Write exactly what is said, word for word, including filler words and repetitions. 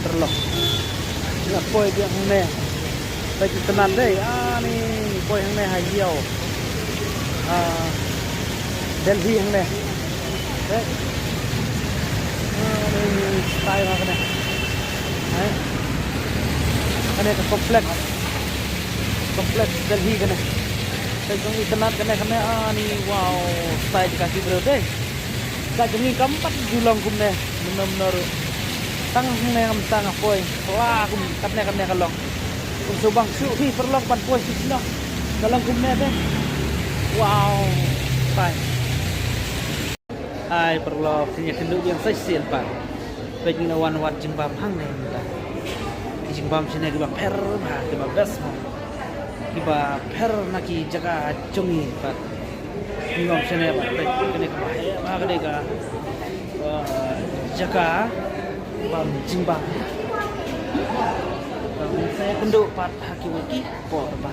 Paralok. Nga poi biang hangne. Peit itynnad dei. Ani poi hangne ha ïew. Ah, Delhi hangne. Peit. Ani style ha kane. Hai. Kane ka complex. Complex Delhi kane. Peit jong itynnad kane kane. Ani wow. Style ka ki briew dei. Ka jong ngi kam pat ju long kumne. Mynno mynno ruh. Tang hangne ngam tang poi. Kla kum katne katne ka long. Kum shu bang shu hi paralok ban poi shu shnong. Ka long kumne te. Wow. Pai. Ai paralok, kine kynduh biang sa shisien pat. Peit ngi la wan wad jingbam hangne mynta. Ki jingbam shane kiba pher bha, kiba best bha. Kiba pher na ki jaka jong ngi pat. Jingbam shane pat, peit kane kaba heh bha ka dei ka, uh, jaka bam jingbam. Bam sa kynduh pat ha kiwei ki por ba.